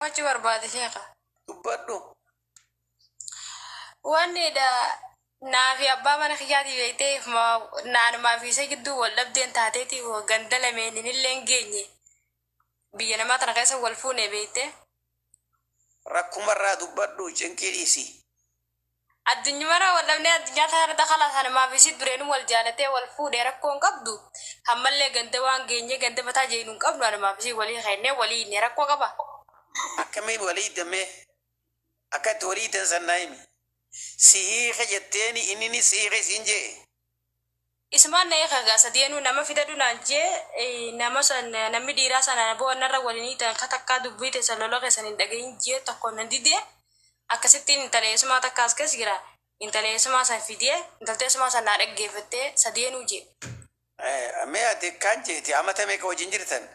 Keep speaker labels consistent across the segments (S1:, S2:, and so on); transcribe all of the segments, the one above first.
S1: Gaafachuu barbaade sheekha.
S2: Dubbadhu.
S1: Wanni dha naa fi abbaa mana kiyyaatii beektee naanumaa fi isa gidduu wal dhabdeen taateeti ganda lameenin illee hin geenye. Biyya namaa tana keessa wal fuune beektee.
S2: Rakkumarraa dubbadhu cinqii dhiisi.
S1: Addunyumarraa wal dhabnee addunyaa tana irratti kalaas anumaa fi isii dureenuu wal jaalatee wal fuudhe rakkoo hin qabdu. Ammallee ganda waan geenyee ganda mataa jeeynu hin qabnu anumaa fi isii walii keennee walii hiinne rakkoo qaba?
S2: Akkamiin walii hiitan mee? Akka itti walii hiitan san naa himi. Si hiike jetteeni inninis si hiike siin je'e?
S1: Isumaan na hiika gaa sadeenuu nama fidadhu naan jee nama san namni dhiiraa sana boo narra wal hin hiitan ka takkaa dubbii teessan lola keessan hin dhagahin jee tokko na didee akkasittiin intala eessumaa takka as keessa jira intala eessumaa san fidee intalti eessumaa san naa dhaggeeffattee sadeenuu jee.
S2: Mee ati akkaan jeeti amata meeqa wajjin jirtan?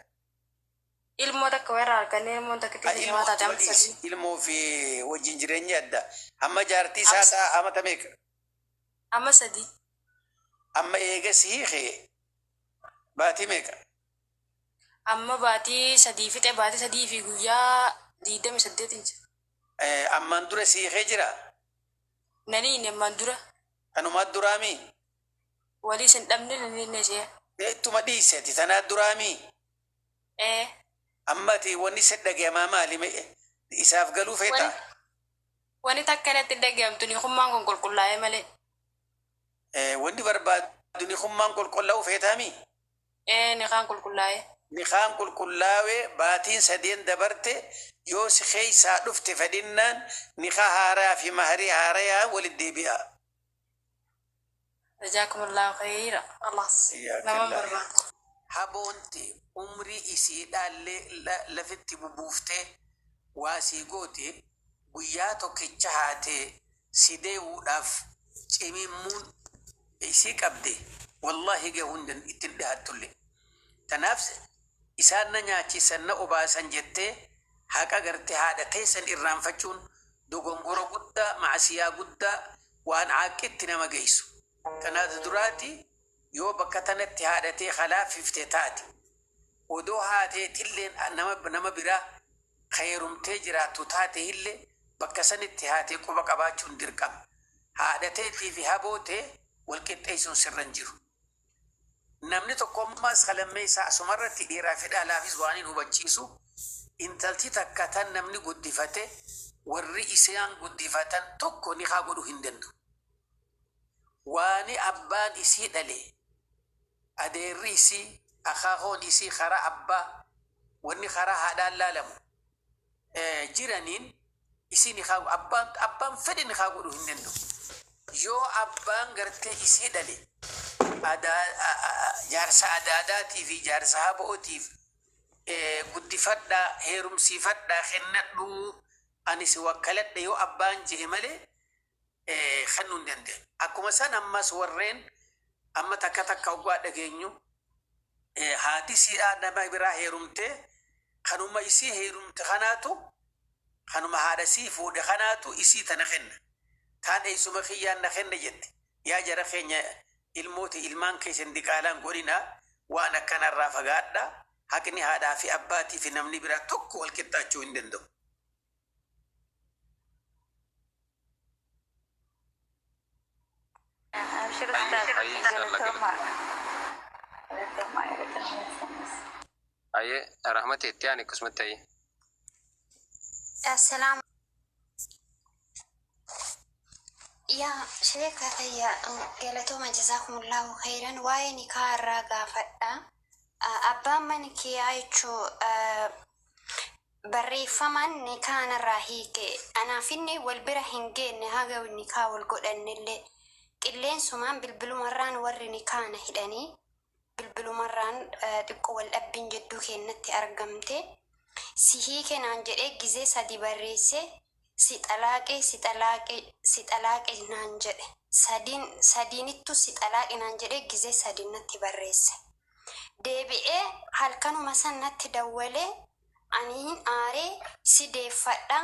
S1: Ilmoo takka warra argannee ilmoon takka
S2: Ha
S1: xiqqoo
S2: ilmoo
S1: shamaa taate
S2: ittuma
S1: amma
S2: dhiisi
S1: sadii.
S2: ilmoo fi wajjin jireenyi adda amma jaartii isaa
S1: Amma
S2: ta'a amata meeqa?
S1: amma sadii.
S2: Amma eega si hiike baatii meeqa?
S1: Amma baatii sadii fixe baatii sadii fi guyyaa 28 jira.
S2: Ammaan dura si hiikee jira?
S1: Nan hiine ammaan dura.
S2: Tanumaa duraamii?
S1: Waliis hin dhabne nan hiine see.
S2: Ittuma dhiisi ati tanaa duraamii?
S1: Ee.
S2: Amma ati wanni si dhagayamaa maali? Isaaf galuu feetaa?
S1: Wani takka natti hin dhagayamtu nikummaan kun qulqullaa'ee malee.
S2: Wanni barbaaddu nikummaan qulqulla'uu feetaamii?
S1: Ee nikaan qulqullaa'ee.
S2: Nikaan qulqullaawee baatiin sadeen dabarte yoo si keeysaa dhufte fedhinnaan nikaa haaraa fi mahrii haarayaan walitti deebi'aa.
S1: Jazaakumullahu khayra. Khalaas. Naman
S2: Hayyaakillah.
S1: barbaada.
S2: Haboon tee umrii isiidhaallee lafitti bubuuftee waa sii goote guyyaa tokkicha haatee si deewuudhaaf cimimmuun isii qabde wallahi gahuu hin itti hin dhihaattullee. Tanaaf isaan na nyaachisan na obaasan jettee haqa garte haadha teessan irraanfachuun dogongora guddaa ma'asiyaa guddaa waan aaqqitti nama geessu. Tanaaf duraati yoo bakka tanatti haadha tee ka laaffifte taate, odoo haateetilleen nama nama biraa ka heerumtee jiraattu taatehille bakka sanitti haatee quba qabaachuun dirqama. Haadha teetii fi haboo tee wal qixxeessuun sirra hin jiru. Namni tokko ammaas ka lammeessaa asumarratti dhiiraa fi dhalaafis waanin hubachiisu, intalti takka tan namni guddifate warri isaan guddifatan tokko nikaa godhuu hin danda'u. Waani abbaan isii dhale, adeerri isii, akaakoon isii karaa abbaa, wanni karaa haadhaan laalamu jiraniin isii nikaa abbaan abbaan fedhe nikaa godhuu hin danda'u. Yoo abbaan gartee isii dhale adaa jaarsa adaadaatii fi jaarsa habootiif guddifadhaa heerumsiifadhaa kennadhuu ani si wakkaladhe yoo abbaan je'e malee kennuu hin danda'an. Akkuma san ammas warreen amma takka takka hoggaa dhageenyu haati isiidhaa nama biraa heerumtee kanuma isii heerumte kanaatu kanuma haadha isii fuudhe kanaatu isii tana kenna. Taan eessuma kiyyaan na kenna jette. Yaa jara keenya ilmooti ilmaan keessan diqaalaan godhinaa waan akkanarraa fagaadhaa haqni haadhaa fi abbaatii fi namni biraa tokko wal qixxaachuu hin danda'u.
S3: Abshir ustaaz
S4: Hayyee inshallah
S3: galatoomaa
S4: galatoomaa.
S3: galatoomaa galatoomaa.
S4: Hayyee rahmati itti aani akkasumatti hayyee.
S5: Assalaamu Yaa sheeka kiyya galatooma jazaakumullahu khayran waa'ee nikaa irraa gaafadha. Abbaan mana kiyyaa jechuu Barreeffamaan nikaa narraa hiike. Anaaf inni wal bira hin geenne haga nikaa wal godhannellee. Qilleensumaan bilbilumarraan warri nikaa na hidhanii bilbilumarraan xiqqo wal dhabbiin jidduu keennatti argamte. Si hiike naan jedhee gizee sadi barreessee si xalaaqe si xalaaqe si xalaaqe naan jedhe. Sadiin sadiinittuu si xalaaqe naan jedhee gizee sadi natti barreesse. Deebi'ee halkanuma san natti dawwalee ani hin aaree si deeffadha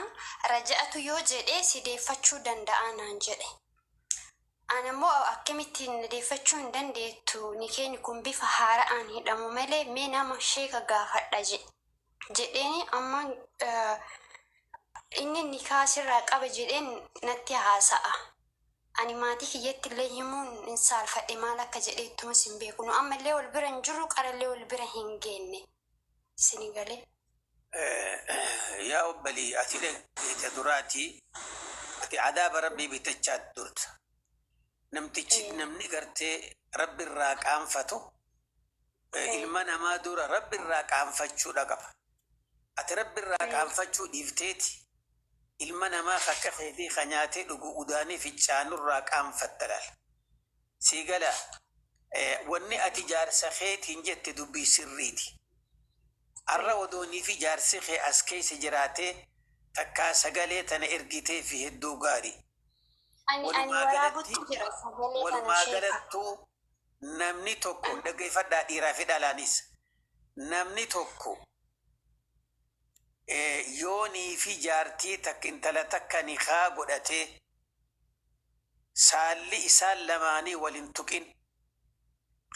S5: raja'atu yoo jedhee si deeffachuu danda'aa naan jedhe. Ana immoo akkamittiin na deeffachuu hin dandeettu nikeeni kun bifa haara'aan hidhamu malee mee nama sheeka gaafadha jedheeni amma Inni nikaa sirraa qaba jedheen natti haasa'a. Ani maatii kiyyatti illee himuun hin saalfadhe, maal akka jedhe ittumas hin beeku. Nu ammallee wal bira hin jirru, qarallee wal bira hin geenne. Sini galee.
S2: Yaa obbalii, ati dhageete duraati, ati adaaba Rabbii bitachaa turta. Namtichi namni gartee Rabbi irraa qaanfatu, ilma namaa dura Rabbi irraa qaanfachuudha qaba. Ati Rabbi irraa qaanfachuu dhiifteeti ilma namaa akka keetii ka nyaatee dhugu udaanii fincaanurraa qaanfatta laal. Sii gala, wanni ati jaarsa keetiin jette dubbii sirriiti. Arra odoonii fi jaarsi kee as keessa jiraatee takkaa sagalee tana ergitee fi hedduu gaarii.
S5: Ani
S2: Walumaa galatti
S5: waraabutti jira sagalee tana,
S2: walumaa
S5: sheeka.
S2: galattuu namni tokko, dhaggeeffadhaa, dhiiraa fi dhalaanis, namni tokko yoonii fi jaartii takka, intala takka nikaa godhatee saalli isaan lamaanii walin tuqin,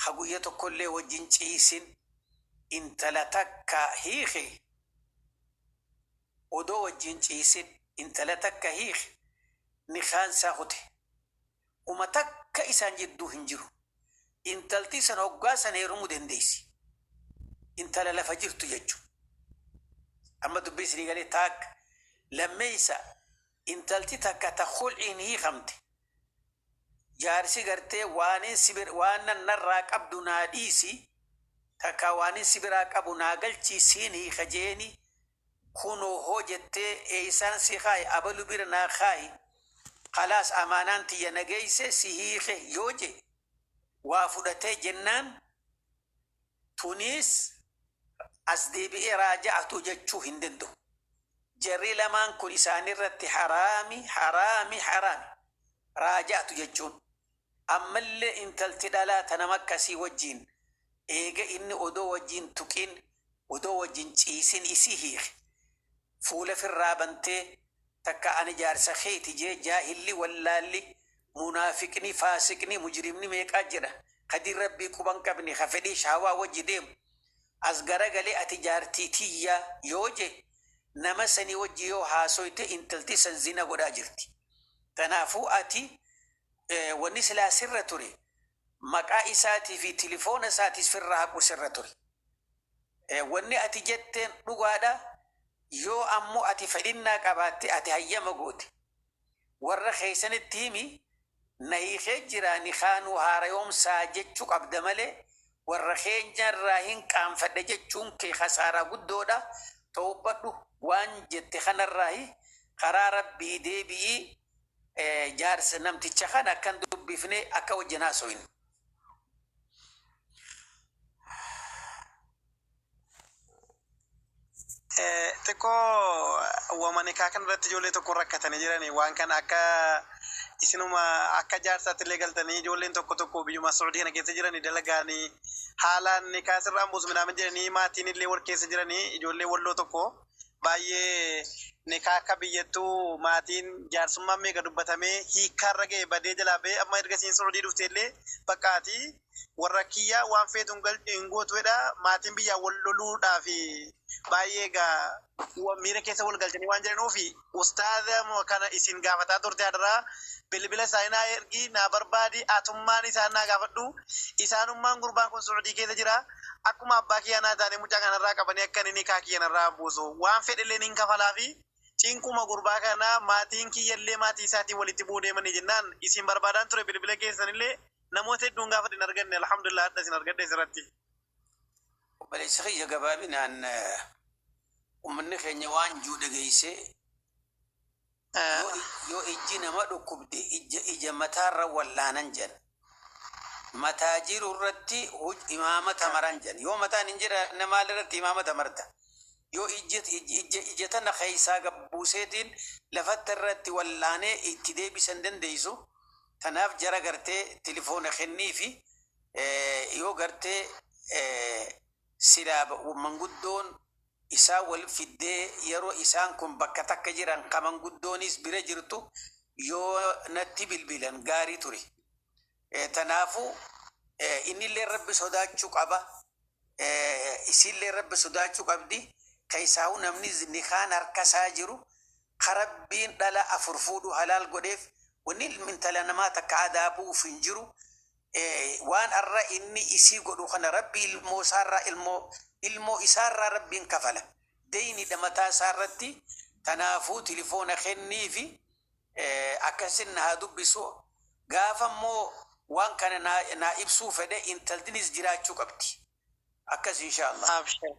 S2: ha guyya tokkollee wajjin ciisin, intala takka hiike, odoo wajjin ciisin intala takka hiike, nikaan isaa kute. Uma takka isaan jidduu hin jiru. Intalti san hoggaa san heerumuu dandeessi, intala lafa jirtu jechu. Amma dubbii isinii galee? Taakka lammeeysa, intalti takka ta khul'iin hiikamte, jaarsi gartee waanin si waan nan narraa qabdu naa dhiisi, takka waanin si biraa qabu naa galchii, siin hiika jeeni, kunoo hoo jettee, eeysaan si kaayi, abalu bira naa kaayi, khalaas, amaanaan tiyya nageeyse, si hiike yoo je, waa fudhatee jennaan, tuniis as deebi'ee raaja'atu jechuu hin danda'u. Jarri lamaan kun isaanirratti haraami, haraami, haraami raaja'atu jechuun. Ammallee intalti dhalaa tanama akkasii wajjiin, eega inni odoo wajjiin tuqin, odoo wajjin ciisin isii hiike, fuula firraa bantee takka ani jaarsa keeti jee, jaahilli, wallaalli, munaafiqni, faasiqni, mujrimni meeqaa jira, kadiin Rabbii quban qabne, ka fedhii shahawaa wajji deemu, as garagalee ati jaartii tiyya yoo je, nama sanii wajji yoo haasoyte, intalti san zina godhaa jirti. Kanaafuu ati wanni silaa sirra ture maqaa isaatii fi tilifoona isaatis firraa haqu sirra ture. Wanni ati jetteen dhugaadha. Yoo ammoo ati fedhinnaa qabaatte, ati hayyama goote, warra keessanitti himi, na hiikee jira, ni kaanuu haarayoomsaa jechuu qabda malee, warra keenyarraa hin qaanfadhe jechuun kee kasaaraa guddoodha. Toobbadhu, waan jette kanarraahi karaa Rabbii deebi'ii, jaarsa namticha kana akkan dubbifne, akka wajjin haasoyne.
S6: Xiqqoo wama nikaa kana irratti ijoollee tokko rakkatanii jiranii, waan kana akka isinuma akka jaarsaatti illee galtanii, ijoolleen tokko tokko biyyuma Saudii kana keessa jiranii dalagaanii haalaan nikaa sirraan buusu minaamin jedhanii, maatiin illee wal keessa jiranii, ijoollee Walloo tokko baay'ee nikaa akka biyyattuu maatiin jaarsummaan meeqa dubbatamee hiikkaarra ga'e badee jalaa ba'ee, amma erga isiin Saudii dhufte illee bakkaati warra kiyyaa waan feetu hin gootu jedha. Maatiin biyyaa wal loluudhaa fi baay'ee egaa miira keessa wal galchanii waan jedhanuufi, ustaaza kana isin gaafataa turte. Hadaraa bilbila isaanii naa ergi, naa barbaadi, atummaan isaan naa gaafadhu. Isaanummaan gurbaan kun Suudii keessa jira, akkuma abbaa kiyyaa naa taane, mucaa kanarraa qabanii akka inni nikaa kiyya narraa buusu, waan fedhellee nin kafalaa fi cinquma gurbaa kana, maatiin kiyyallee maatii isaatiin walitti bu'uu deemanii jennaan isin barbaadaan ture. Bilbila keessanillee namoota hedduun gaafa hin arganne, alhamdulillah, hadha isin argadhe asirratti.
S2: Obboleessi kiyya, gabaabinaan uummanni keenya waan juu dhageessee, yoo ijji nama dhukkubde ija mataarra wallaanan jedhan. Mataa jiru irratti imaamata maran jedhan. Yoo mataan hin jiraanne maal irratti imaamata marta? Yoo ija tana keessaa gabbuuseetiin lafatti irratti wallaanee itti deebisan dandeessu. Tanaaf jara gartee tilifoona kennii fi yoo gartee silaa manguddoon isaa wal fiddee, yeroo isaan kun bakka takka jiran, ka manguddoonis bira jirtu, yoo natti bilbilan gaarii ture. Tanaafuu innillee Rabbi sodaachuu qaba. Isiillee Rabbi sodaachuu qabdi. Keessaahuu namni nikaan harka isaa jiru Ka Rabbiin dhala afur fuudhu halaal godheef, wanni intala namaa takka adaabuuf hin jiru. Waan arra inni isii godhu kana Rabbi ilmoo isaarraa, ilmoo isaarraa Rabbiin kafala. Deyni mataa isaarratti. Tanaafuu tilifoona kenniifi, akkasin haa dubbisu. Gaafa immoo waan kana naa ibsuu fedhe, intaltinis jiraachuu qabdi. Akkas, insha Allah.
S6: Abshir.